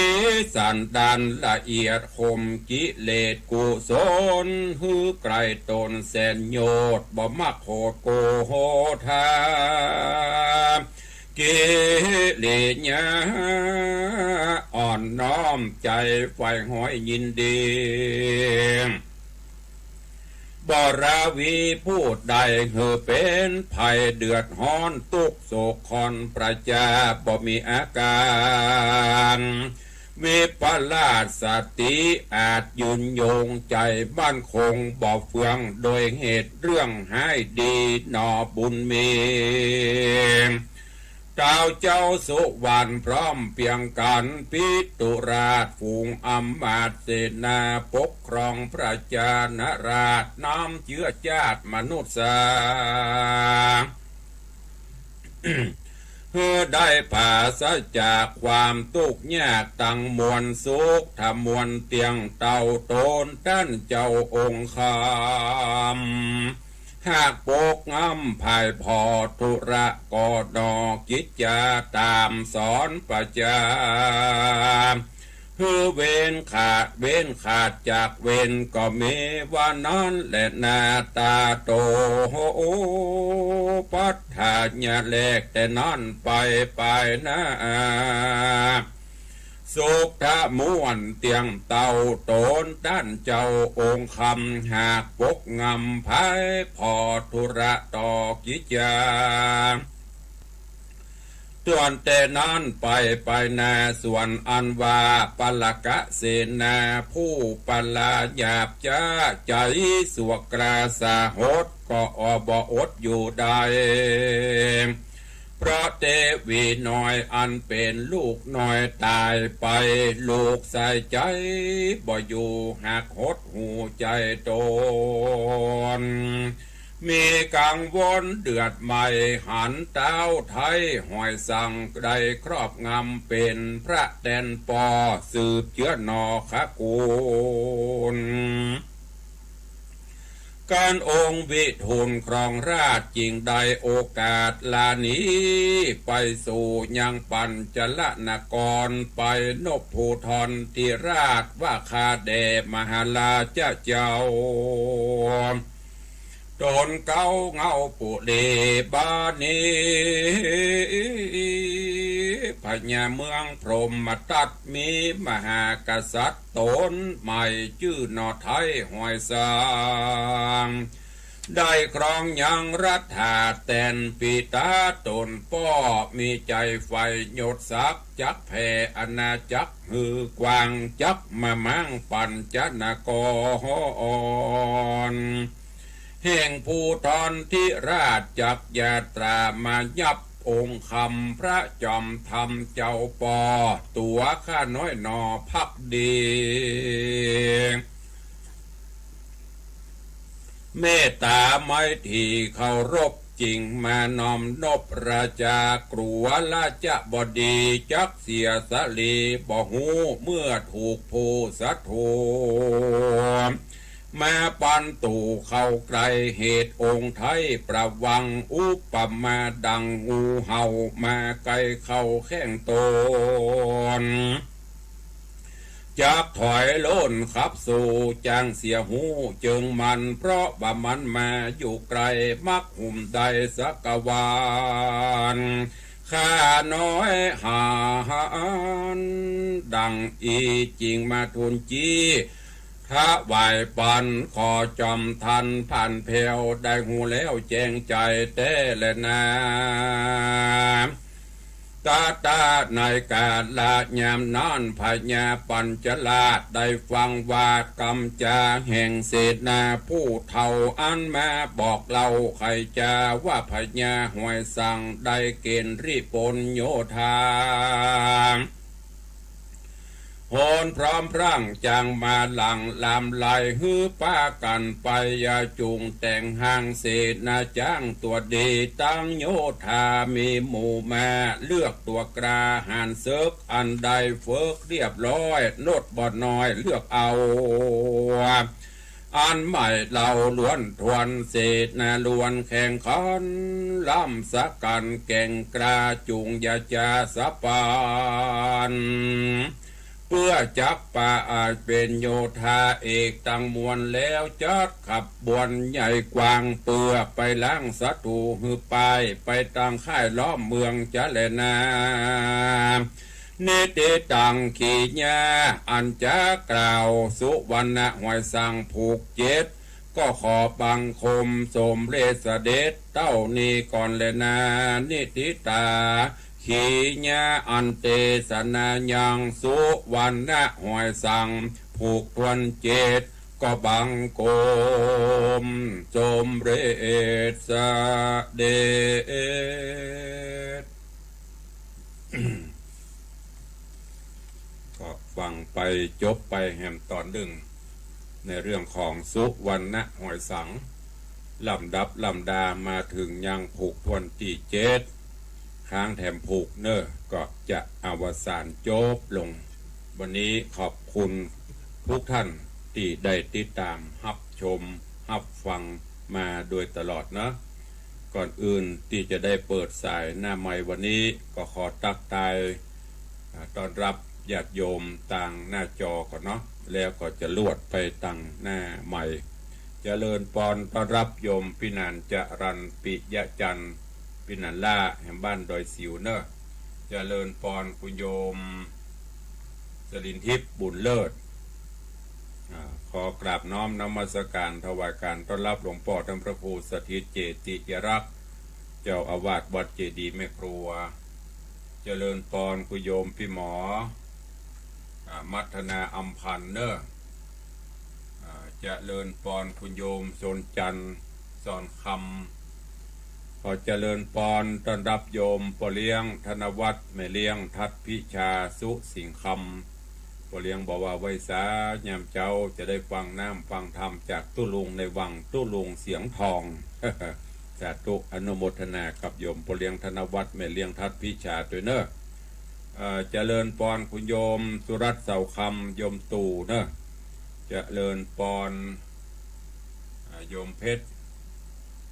สันดานละเอียดข่มกิเลสกุศล หื้อไกลต๋นแสนโยชน์ บ่มักโหดโกธา กิริยาอ่อนน้อมใจ๋ใฝ่ฮ้อยยินดี บรวีผู้ใดหื้อเป๋นภัยเดือดฮ้อนตุ๊กข์โศกคอนประจาบ่มีอาก๋าน วิปลาสสติอาจยืนยงใจ๋มั่นคงบ่เฟืองโดยเหตุเรื่องฮ้ายดีหนอบุญมี ท้าวเจ้าสุวรรณพร้อมเพียงกั๋น ปิตุราชฝูงอำมาตย์เสนาปกครองประจานาราช น้ำเจื้อจาติมนุษย์สา หื้อได้ผาศจากความตุ๊กข์ยากตังมวล สุขทะมวลเตี้ยงเต้าต๋นต้านเจ้าองค์คำ หากปกงำภายผ่อธุระก่อหนอ กิจจาต๋ามสอนประจา หื้อเว้นขาด เว้นขาดจากเวรก็มีว่านั้นแลนา ต๋าโตปัฏฐาญาแล แต่นั้นไปไปหน้า สุขทะมวลเตี้ยงเต้าต๋นต้านเจ้าองค์คำ หากปกงำภายผ่อธุระต่อกิจจา ส่วนแต่นั้นไปไปหน้า ส่วนอันว่าปลกะเสนาผู้ปลาหยาบจ๊า ใจ๋สั่วกล้าสาหด ก็อดบ่อดอยู่ได้ พระเตวีน้อยอันเป๋นลูกน้อยต๋ายไป ลูกใส่ใจ๋บ่อยู่ หากหดหู่ใจ๋ตน มีกังวลเดือดไหม้ หันต้าวไท้ห้วยสัง ได้ครอบงำเป๋นพระแตนปอ สืบเจื้อหน่อขะกู๋น การองค์วิทูลครองราชย์ จึงได้โอกาสลานี้ไปสู่ยังปัญจลนคร ไปนบภูธรธิราชว่าข้าแด่มหาราชเจ้า ตนเก๊าเงาปุรีบ้านนี้ พญาเมืองพรหมทัต มีมหากษัตริย์ต๋นใหม่ จื้อหน่อไท้ห้วยสัง ได้ครองยังรัฐาแตนปิต๋าต๋นป้อ มีใจ๋ใฝ่ยศศักดิ์ จักแผ่อาณาจักรหื้อกว้าง จักมาม้างปัญจนคร แห่งภูธรธิราช จักยาตรามายับองค์คำ พระจอมธรรมเจ้าป้อ ตั๋วข้าน้อยหน่อภักดี เมตต๋าไมตรีเคารพ จึงมาน้อมนบราชา กลัวราชบดีจักเสียสะหลี บ่ฮู้เมื่อถูกผู้ศัตรู มาปันตู่เข้าใก้ เหตุองค์ไท้ประวัง อุปมาดังงูเห่า มาใก้เข้าแข้งต๋น จักถอยโล่นขับสู่ จางเสียฮู้เจิงมัน เพราะว่ามันมาอยู่ใก้ มักหุ้มได้สักวาล ข้าน้อยหันดังอี้ จึงมาทูลจี้ถวายปัน ขอจอมทันผ่านแผว ได้ฮู้แล้วแจ้งใจ๋แต๊แลนา ตะตะในกาละยามนั้น พญาปัญจราชได้ฟังวาทกำจ๋า แห่งเสนาผู้เฒ่า อันมาบอกเล่าไขจ๋า ว่าพญาห้วยสัง ได้เก๋นริปนโยธา โหนพร้อมพร่างจางมาหลั่งลามไหล หื้อปากั๋นไป อย่าจุ่งแต่งห้าง เสนาจ้างตั๋วดี ตังโยธามีหมู่มา เลือกตั๋วกล้าหาญเสิก อันได้ฝึกเรียบร้อย นดบ่น้อยเลือกเอา อันใหม่เหล่าล้วนถ้วน เสนาล้วนแข่งขัน ล้ำสะกั๋นแก่งกล้า จุ่งอย่าจาสะปาน เปื้อจักปะอาจเป๋นโยธาเอกตังมวล แล้วจัดขบวนใหญ่กว้าง เปื้อไปล้างศัตรูหื้อป้าย ไปตังค่ายล้อมเมืองจาแลนา นิติตังขีญา อันจะกล่าวสุวรรณห้วยสังผูกเจ็ด ก็ขอบังคมสมเร็จเสด็จเต้านี้ก่อนแลนา นิติตาขีญา อันเตสนายังสุวรรณห้วยสังผูกถ้วนเจ็ด ก็บังคมสมเร็จเสด็จ ก็ฟังไปจบไปแหมต๋อนนึ่ง ในเรื่องของสุวรรณห้วยสัง ลำดับลำดามาเถิงยังผูกถ้วนตี้เจ็ด ค้างแถมผูกเน่อ ก็จะอวสานจบลง วันนี้ขอบคุณทุกท่านตี้ได้ติดต๋ามฮับชมฮับฟังมาโดยตลอดเนาะ ก่อนอื่นตี้จะได้เปิดสายหน้าไมค์วันนี้ ก็ขอตั๊กตาย อ่า ต้อนฮับญาติโยมตางหน้าจอก่อนเนาะ แล้วก็จะลวดไปตางหน้าไมค์ เจริญปอนต้อนฮับโยมปี้หนานจรัญปิยะจันทร์ ปี้หนานล่า แห่งบ้านดอยสิวเน่อ เจริญปอนคุณโยม สลินทิพย์ บุญเลิศ อ่า ขอกราบน้อมนมัสการถวายการต้อนฮับหลวงป้อท่านพระครูสถิตเจติยรักษ์ เจ้าอาวาสวัดเจดีย์แม่ครัว เจริญปอนคุณโยมปี้หมอ อ่า มัทนาอำพันธ์เน่อ อ่า เจริญปอนคุณโยมชนจันทร์ สอนคำ ขอเจริญปอน ต้อนฮับโยมป้อเลี้ยงธนวัฒน์ แม่เลี้ยงทัดพิชา สุสิงห์คำ ป้อเลี้ยงบอกว่าไหว้สายามเจ๊าจะได้ฟังน้ำฟังธรรมจากตุ๊ลุงในวังตุ๊ลุงเสียงทอง สาธุ อนุโมทนากับโยมป้อเลี้ยงธนวัฒน์ แม่เลี้ยงทัดพิชาตวยเน่อ เอ่อ เจริญปอนคุณโยมสุรัตน์ เสาคำ โยมตู่เน่อ เจริญปอน อ่า โยมเพชร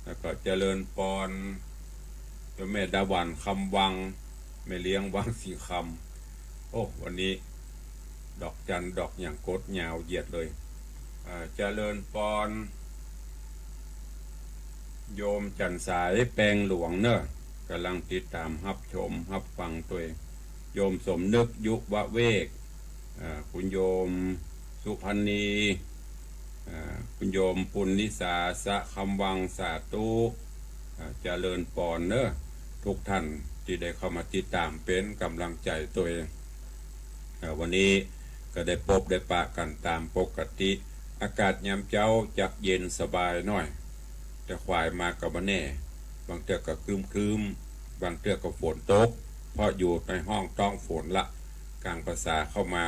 แล้วก็เจริญปอนโยมแม่ดาหวัน คำวัง แม่เลี้ยงวังสิงห์คำ โอ้ วันนี้ดอกจันดอกหยังกดยาวเหยียดเลย อ่า เจริญปอน โยมจันทร์สาย แปงหลวงเน่อ ก่ำลังติดต๋ามฮับชมฮับฟังตวย โยมสมนึก ยุวเวก อ่า คุณโยมสุพรรณี อ่า คุณโยมปุณณิสา สะคำวัง สาธุ อ่า เจริญปอนเน่อ ทุกท่านตี้ได้เข้ามาติดต๋ามเป๋นก่ำลังใจ๋ตวย อ่า วันนี้ก็ได้ปบได้ปะกั๋นต๋ามปกติ อากาศยามเจ๊าจักเย็นสบายหน้อย แต่ขวายมาก็บ่แน่ บางเตื้อก็ครึ้มๆ บางเตื้อก็ฝนตก เพราะอยู่ในห้องต้องฝนละ ก๋างพรรษาเข้ามา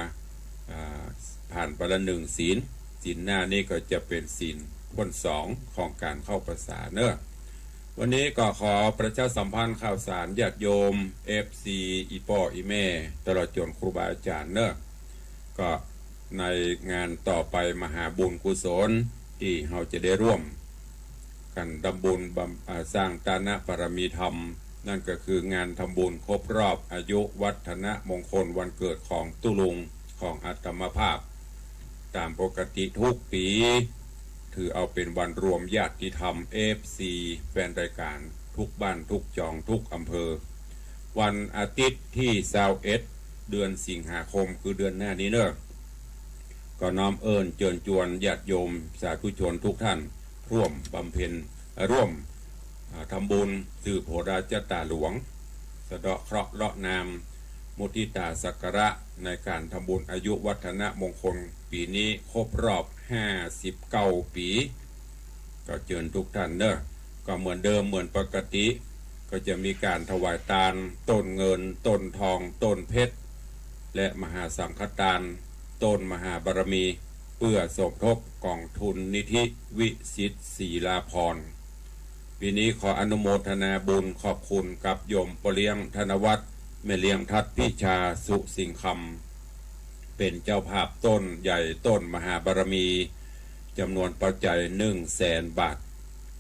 อ่า ผ่านไปละหนึ่งศีล ศีลหน้านี้ก็จะเป๋นศีลพ่นสองของก๋านเข้าพรรษาเน่อ วันนี้ก็ขอประชาสัมพันธ์ข่าวสารญาติโยม เอฟซี อี่ป้ออี่แม่ ตลอดจ๋นครูบาอาจ๋ารย์เน่อ ก็ในงานต่อไปมหาบุญกุศลตี้เฮาจะได้ร่วมกั๋นทำบุญบำ- อ่า สร้างตานบารมีธรรม นั่นก็คืองานทำบุญครบรอบอายุวัฒนมงคลวันเกิดของตุ๊ลุงของอาตมาภาพ ต๋ามปกติทุกปี๋ ถือเอาเป๋นวันรวมญาติธรรม เอฟซี แฟนรายก๋านทุกบ้านทุกจองทุกอำเภอ วันอาทิตย์ตี้ซาวเอ็ด เดือนสิงหาคม คือเดือนหน้านี้เน่อ ก็น้อมเอิ้นเจิญจวนญาติโยมสาธุชนทุกท่าน ร่วมบำเพ็ญ ร่วม อ่า ทำบุญสืบโหราชะต๋าหลวง สะเดาะเคราะห์เลาะนาม มุทิตาสักการะในก๋านทำบุญอายุวัฒนมงคลปี๋นี้ครบรอบห้าสิบเก้าปี๋ ก็เจิญทุกท่านเน่อ ก็เหมือนเดิมเหมือนปกติ ก็จะมีก๋านถวายตาน ต้นเงิน ต้นทอง ต้นเพชร และมหาสังฆตาน ต้นมหาบารมี เปื้อสมทบก๋องทุนนิธิวิสิทธิ์ศรีลาภรณ์ ปี๋นี้ขออนุโมทนาบุญขอบคุณกับโยมป้อเลี้ยงธนวัฒน์ แม่เลี้ยงทัดพิชา สุสิงห์คำ เป๋นเจ้าภาพต้นใหญ่ต้นมหาบารมี จ๋ำนวนปัจจัยหนึ่งแสนบาท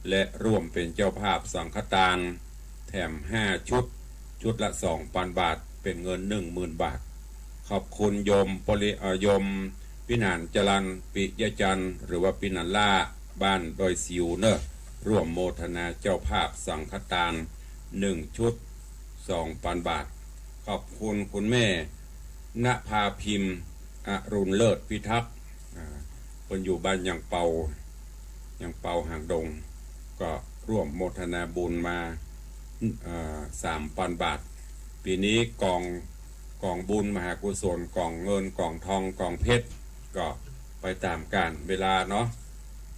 และร่วมเป๋นเจ้าภาพสังฆตาน แถมห้าชุด ชุดละสองปันบาท เป๋นเงินหนึ่งหมื่นบาท ขอบคุณโยมป้อเลี้ยง เอ่อ โยมวิหารจรัญ ปิยจันทร์ หรือว่าปิหารล่า บ้านดอยสิวเน่อ ร่วมโมทนาเจ้าภาพสังฆตาน หนึ่งชุด สองปันบาท ขอบคุณคุณแม่ ณภาพิมพ์ อรุณเลิศพิทักษ์ อ่า เปิ้นอยู่บ้านยางเปา ยางเปาหางดง ก็ร่วมโมทนาบุญมา อ่า สามปันบาท ปี๋นี้ก๋อง ก๋องบุญมหากุศล ก๋องเงิน ก๋องทอง ก๋องเพชร ก็ไปต๋ามกาลเวลาเนาะ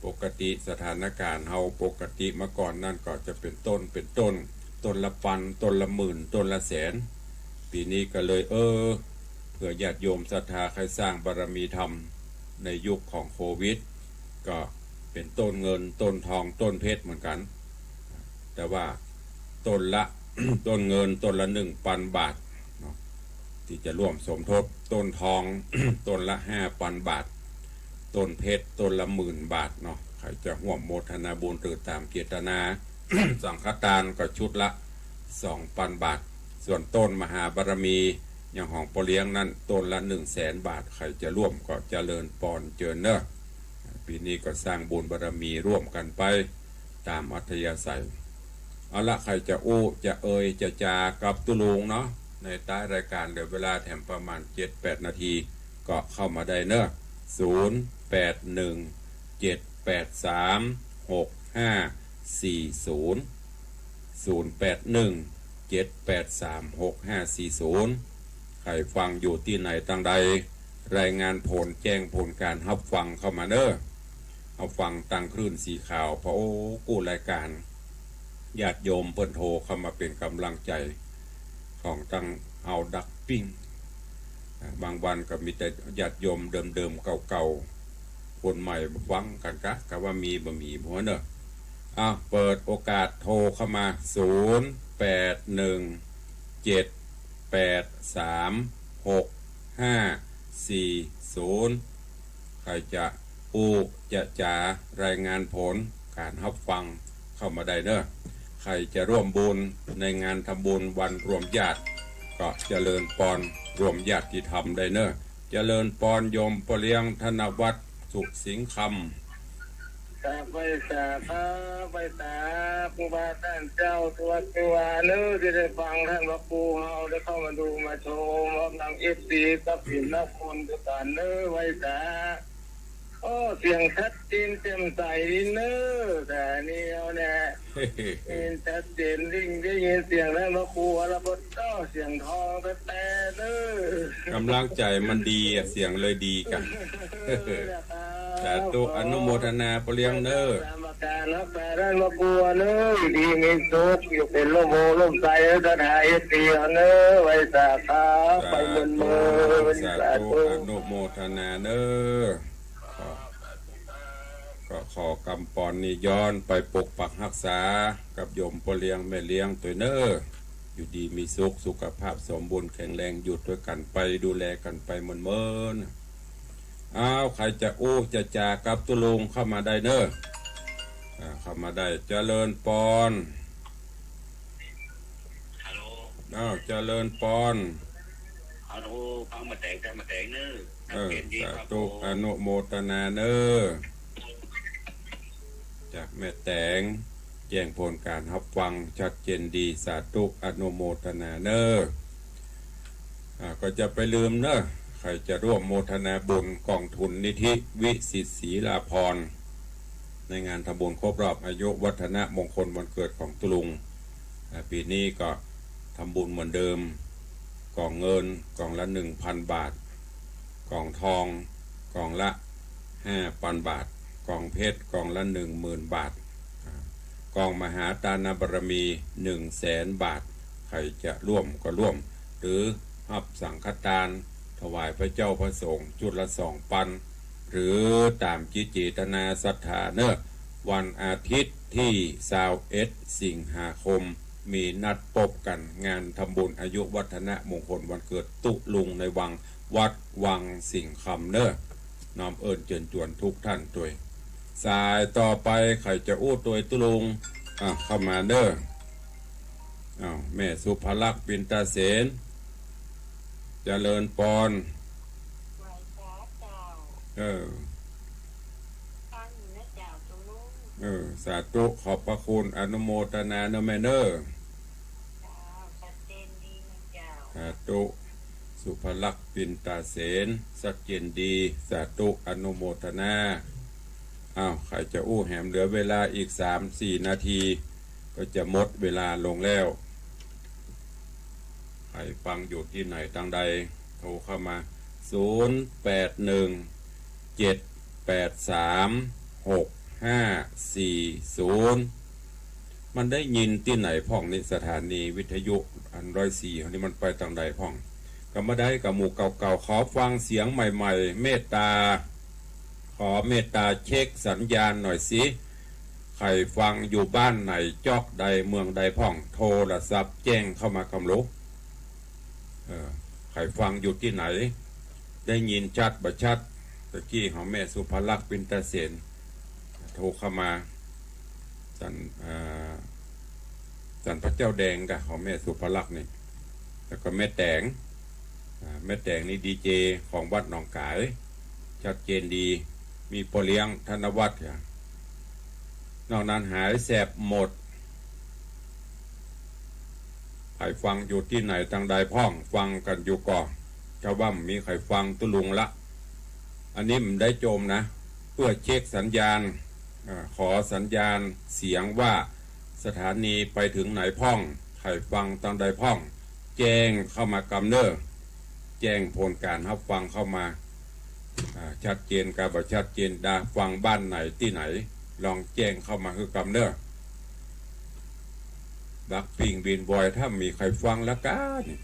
ปกติสถานก๋ารณ์เฮาปกติมาก่อนนั้นก็จะเป๋นต้น เป๋นต้น ต้นละปัน ต้นละหมื่น ต้นละแสน ปี๋นี้ก็เลย เออ เผื่อญาติโยมศรัทธาใค่สร้างบารมีธรรมในยุคของโควิด ก็เป๋นต้นเงิน ต้นทอง ต้นเพชรเหมือนกั๋น แต่ว่าต้นละ ต้นเงินต้นละหนึ่งปันบาทเนาะ ตี้จะร่วมสมทบ ต้นทอง ต้นละห้าปันบาท ต้นเพชรต้นละหมื่นบาทเนาะ ใผจะฮ่วมโมทนาบุญหรือต๋ามเจตนา สังฆตานก็ชุดละสองปันบาท ส่วนต้นมหาบารมี อย่างของป้อเลี้ยงนั้น ต้นละหนึ่งแสนบาท ใผจะร่วมก็เจริญปอนเจิญเน่อ ปี๋นี้ก็สร้างบุญบารมีร่วมกั๋นไปต๋ามอัธยาศัย เอาละ ใผจะอู้จะเอ่ยจะจากับตุ๊ลุงเนาะ ในต๊ายรายก๋านเหลือเวลาแถมประมาณเจ็ดแปดนาที ก็เข้ามาได้เน่อ ศูนย์แปดหนึ่ง เจ็ดแปดสาม หกห้าสี่ศูนย์ ศูนย์แปดหนึ่ง เจ็ดแปดสาม หกห้าสี่ศูนย์ ใผฟังอยู่ตี้ไหนตางใด รายงานผลแจ้งผลก๋านฮับฟังเข้ามาเน่อ ฮับฟังตางคลื่นสีขาว พอโอ้กู้รายก๋าน ญาติโยมเปิ้นโทรเข้ามาเป๋นก๋ำลังใจ๋ของตังเฮาดักปิ้ง อ่า บางวันก็มีแต่ญาติโยมเดิมๆ เก่าๆ คนใหม่ฟังกั๋นกะ กะว่ามีบ่มีบ่เนาะ อ่ะ เปิดโอกาสโทรเข้ามา ศูนย์แปดหนึ่งเจ็ดแปดสามหกห้าสี่ศูนย์ ใผจะอู้จะจ๋ารายงานผลก๋านฮับฟังเข้ามาได้เนาะ ใผจะร่วมบุญในงานทำบุญวันรวมญาติ ก็เจริญปอนรวมญาติธรรมได้เนาะ เจริญปอนโยมป้อเลี้ยงธนวัฒน์ สุขสิงห์คำ กราบไหว้สาครับ ไหว้สาครูบาต้านเจ้า ตั๊วตั๊วเนาะ ตี้ได้ฟังต้านพระครูเฮาได้เข้ามาดูมาชม พร้อมตังเอฟซี กับศิลปินทุกก๋านเนาะ ไหว้สา โอ้ เสียงชัดเจนแจ่มใสดีเนาะ แต่นี่เอาแหละ ชัดเจนยิ่งได้ยินเสียงต้านพระครูแล้วก็ ก็เสียงทองแต๊ๆ เนาะ ก๋ำลังใจ๋มันดีอะ เสียงเลยดีกั๋น เออ สาธุ อนุโมทนาป้อเลี้ยงเนาะ กรรมการรักษาต้านพระครูเนาะ อยู่ดีมีสุข อยู่เป๋นร่มโพธิ์ร่มไทรให้ศรัทธาเอฟซีเนาะ ไหว้สาครับ ไปเมินๆ สาธุ สาธุ อนุโมทนาเนาะ ขอ ก็ขอกำปอนนี้ย้อนไปปกปักฮักษากับโยมป้อเลี้ยงแม่เลี้ยงตวยเนาะ อยู่ดีมีสุข สุขภาพสมบูรณ์แข็งแรง อยู่ตวยกั๋นไป ดูแลกั๋นไปเมินๆ อ้าว ใผจะอู้จะจ๋ากับตุ๊ลุงเข้ามาได้เนาะ อ่า เข้ามาได้ เจริญปอน ฮัลโหล อ้าว เจริญปอน ฮัลโหล ฟังมาแต๋ง ฟังมาแต๋งเนาะ เออ ชัดเจนดี สาธุ ครับผม อนุโมทนาเนาะ จากแม่แต๋ง แจ้งผลก๋านฮับฟังชัดเจนดี สาธุ อนุโมทนาเนาะ อ่า ก็จะไปลืมเนาะ ใผจะร่วมโมทนาบุญก๋องทุนนิธิวิสิทธิ์ศรีลาภรณ์ ในงานทำบุญครบรอบอายุวัฒนมงคลวันเกิดของตุ๊ลุง อ่า ปี๋นี้ก็ทำบุญเหมือนเดิม ก๋องเงินก๋องละหนึ่งพันบาท ก๋องทองก๋องละห้าปันบาท ก๋องเพชรก๋องละหนึ่งหมื่นบาท อ่า ก๋องมหาตานบารมีหนึ่งแสนบาท ใผจะร่วมก็ร่วม หรือฮับสังฆตานถวายพระเจ้าพระสงฆ์จุดละสองปัน หรือต๋ามจิตเจตนาศรัทธาเนาะ วันอาทิตย์ตี้ซาวเอ็ดสิงหาคม มีนัดปบกั๋นงานทำบุญอายุวัฒนมงคลวันเกิดตุ๊ลุงในวัง วัดวังสิงห์คำเนาะ น้อมเอิ้นเจิญจวนทุกท่านตวย สายต่อไปใผจะอู้ตวยตุ๊ลุง อ่ะ เข้ามาเนาะ อ้าว แม่สุภลักษณ์ ปินตาเสน เจริญปอน ไหว้สาเจ้า เออ ฟังอยู่นะเจ้าตุ๊ลุง เออ สาธุ ขอบพระคุณ อนุโมทนาเนาะแม่เนาะ เจ้า ชัดเจนดีนะเจ้า สาธุ สุภลักษณ์ ปินตาเสน ชัดเจนดี สาธุ อนุโมทนา อ้าว ใผจะอู้แหม เหลือเวลาอีกสามสี่นาที ก็จะหมดเวลาลงแล้ว ใผฟังอยู่ตี้ไหนตางใด โทรเข้ามา ศูนย์แปดหนึ่งเจ็ดแปดสามหกห้าสี่ศูนย์ มันได้ยินตี้ไหนพ่องนี่ สถานีวิทยุอันร้อยสี่เฮานี่มันไปตางใดพ่อง ก็บ่ได้ ก็หมู่เก่าๆ ขอฟังเสียงใหม่ๆ เมตตา ขอเมตตาเช็คสัญญาณหน่อยสิ ใผฟังอยู่บ้านไหน จ๊อกใด เมืองใดพ่อง โทรศัพท์แจ้งเข้ามากำลุ เออ ใผฟังอยู่ตี้ไหน ได้ยินชัดบ่ชัด ตะกี้ของแม่สุภลักษณ์ ปินตาเสน โทรเข้ามา สัน อ่า สันพระเจ้าแดงกะ ของแม่สุภลักษณ์นี่ แล้วก็แม่แต๋ง อ่า แม่แต๋งนี่ดีเจของวัดหนองก๋าย ชัดเจนดี มีป้อเลี้ยงธนวัฒน์กะ นอกนั้นหายแสบหมด ใผฟังอยู่ตี้ไหนตางใดพ่อง ฟังกั๋นอยู่ก่อ จะว่าบ่มีใผฟังตุ๊ลุงละ อันนี้บ่ได้โจมนะ เปื้อเช็คสัญญาณ อ่า ขอสัญญาณเสียงว่าสถานีไปเถิงไหนพ่อง ใผฟังตางใดพ่อง แจ้งเข้ามากำเนาะ แจ้งผลก๋านฮับฟังเข้ามา อ่า ชัดเจนกาบ่ชัดเจน ดาฟังบ้านไหนตี้ไหน ลองแจ้งเข้ามาหื้อกำเนาะ ดักปิ้งบินบ่อย ถ้าบ่มีใผฟังละก้านี่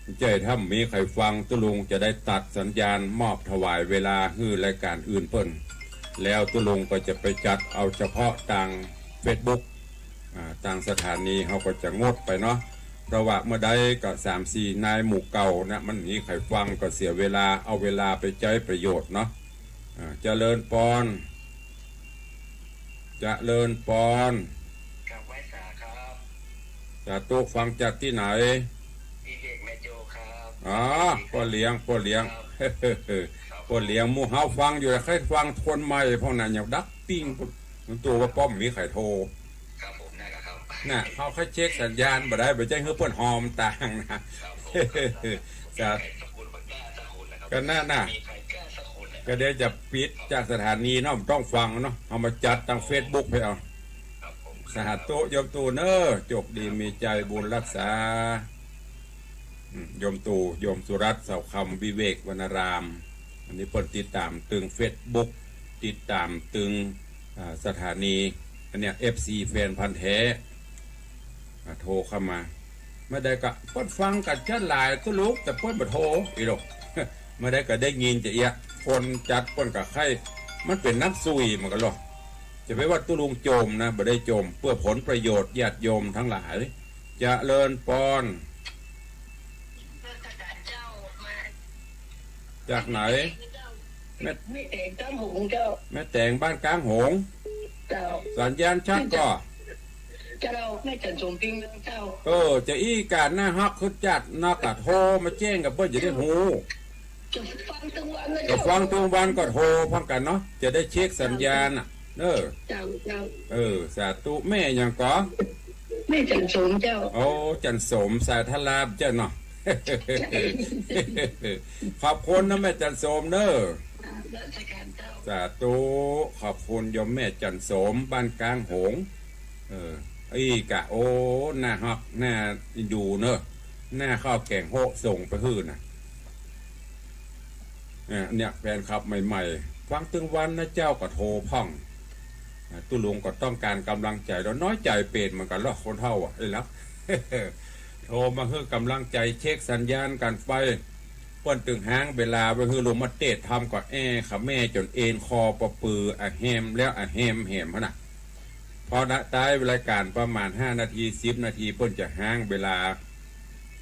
บ่ใจ้ถ้าบ่มีใผฟัง ตุ๊ลุงจะได้ตัดสัญญาณ มอบถวายเวลาหื้อรายก๋านอื่นเปิ้น แล้วตุ๊ลุงก็จะไปจัดเอาเฉพาะตางเฟซบุ๊ก อ่า ตางสถานีเฮาก็จะงดไปเนาะ เพราะว่าเมื่อใดก็สามสี่นายหมู่เก่านะ บ่มีใผฟังก็เสียเวลา เอาเวลาไปใจ๊ประโยชน์เนาะ อ่า เจริญปอน เจริญปอน ครับ ไหว้สาครับ สาธุ ฟังจากตี้ไหน วิเวกแม่โจ้ครับ อ๋อ สวัสดีครับ ป้อเลี้ยง ป้อเลี้ยง ครับ ครับ ป้อเลี้ยง หมู่เฮาฟังอยู่ ใค่ฟังคนใหม่พ่องนะ ยังดักปิ้ง มันตั๋วว่าป้อบ่มีใผโทร ครับผม นั่นแหละครับ น่ะ เฮาใค่เช็คสัญญาณบ่ได้ บ่ใจ้หื้อเปิ้นหอมตางนะ ครับผม ครับ สา มีใผสักคน บ่กล้าสักคนนะครับ ก็นั่นน่ะ มีใผกล้าสักคนนะครับ ก็เดี๋ยวจะปิดจากสถานีเนาะ บ่ต้องฟังเนาะ เอามาจัดตางเฟซบุ๊กไปเอา ครับผม สาธุ โยมตู่เน้อ โจคดีมีใจ๋บุญฮักษา อืม โยมตู่ โยมสุรัตน์ เสาคำ วิเวกวรรณาราม อันนี้เปิ้นติดต๋ามตึงเฟซบุ๊ก ติดต๋ามตึง อ่า สถานี อันเนี้ย เอฟซี แฟนพันธุ์แท้ อ่า โทรเข้ามา เมื่อใดก็เปิ้นฟังกั๋นจ๊ะหลายตุ๊ลุง แต่เปิ้นบ่โทรอีหรอก เมื่อใดก็ได้ยินจะเอี้ย คนจัดเปิ้นก็ใค่ มันเป๋นน้ำซุยเหมือนกั๋นหรอก จะไปว่าตุ๊ลุงโจมนะ บ่ได้โจม เปื้อผลประโยชน์ญาติโยมตังหลาย เจริญปอน จากไหน แม่ แม่แตงก้างหงส์เจ้า แม่แตงบ้านก้างหงส์ เจ้า สัญญาณชัดก่อ เจ้า แม่จันทร์สมปิ้งเจ้า เออ จะอี้ก๋าน น่าฮักขึ้นจัดนักอะ โทรมาแจ้งกับเปิ้นจะได้ฮู้ จะฟังตึงวันนะ จะฟังตึงวันก็โทรพร้อมกั๋นเนาะ จะได้เช็คสัญญาณน่ะ เออ เจ้า เจ้า เออ สาธุ แม่หยังก่อ แม่จันทร์สมเจ้า โอ้ จันทร์สม สายทาราบเจ้าเนาะ ขอบคุณนะแม่จันทร์สมเน้อ รัชกาลเจ้า สาธุ ขอบคุณโยมแม่จันทร์สม บ้านก้างหงส์ เออ อี้กะ โอ้ น่าฮัก น่าเอ็นดูเน้อ น่าเข้าแก๋งโฮะส่งไปหื้อน่ะ เอ่อ เนี่ย แฟนคลับใหม่ๆ ฟังตึงวันนะเจ้าก็โทรพ่อง อ่า ตุ๊ลุงก็ต้องก๋านก๋ำลังใจ๋ แล้วน้อยใจ๋เป๋นเหมือนกั๋นลอ คนเฮาอะ ไอ้ลัก โทรมาหื้อก๋ำลังใจ๋ เช็คสัญญาณกั๋นไป เปิ้นตึงฮ้างเวลาไว้หื้อลุงมาเตศน์ธรรมก็แอ่เขมรจ๋นเอนคอปะปืออะแฮมแล้วอะแฮมแหมหั้นน่ะ พอละ ต๊ายรายก๋านประมาณห้านาที สิบนาที เปิ้นจะฮ้างเวลา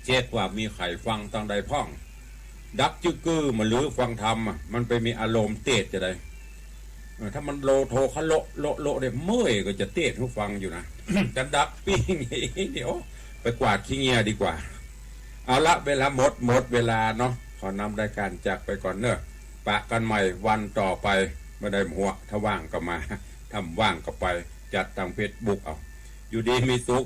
เช็คว่ามีใผฟังตังใดพ่อง ดักจึกกึ้ยมาลือฟังธรรมอะ มันไปมีอารมณ์เตศน์จะใด เออ ถ้ามันโลโทคะโละโละโละเนี่ย เมื่อยก็จะเตศน์หื้อฟังอยู่นะ จะดักปิ้ง เดี๋ยวไปกวาดขี้เหงี้ยดีกว่า เอาละ เวลาหมด หมดเวลาเนาะ ขอนำรายก๋านจากไปก่อนเน้อ ปะกั๋นใหม่วันต่อไป บ่ได้หัว ถ้าว่างก็มา ถ้าบ่ว่างก็ไป จัดตางเฟซบุ๊กเอา อยู่ดีมีสุข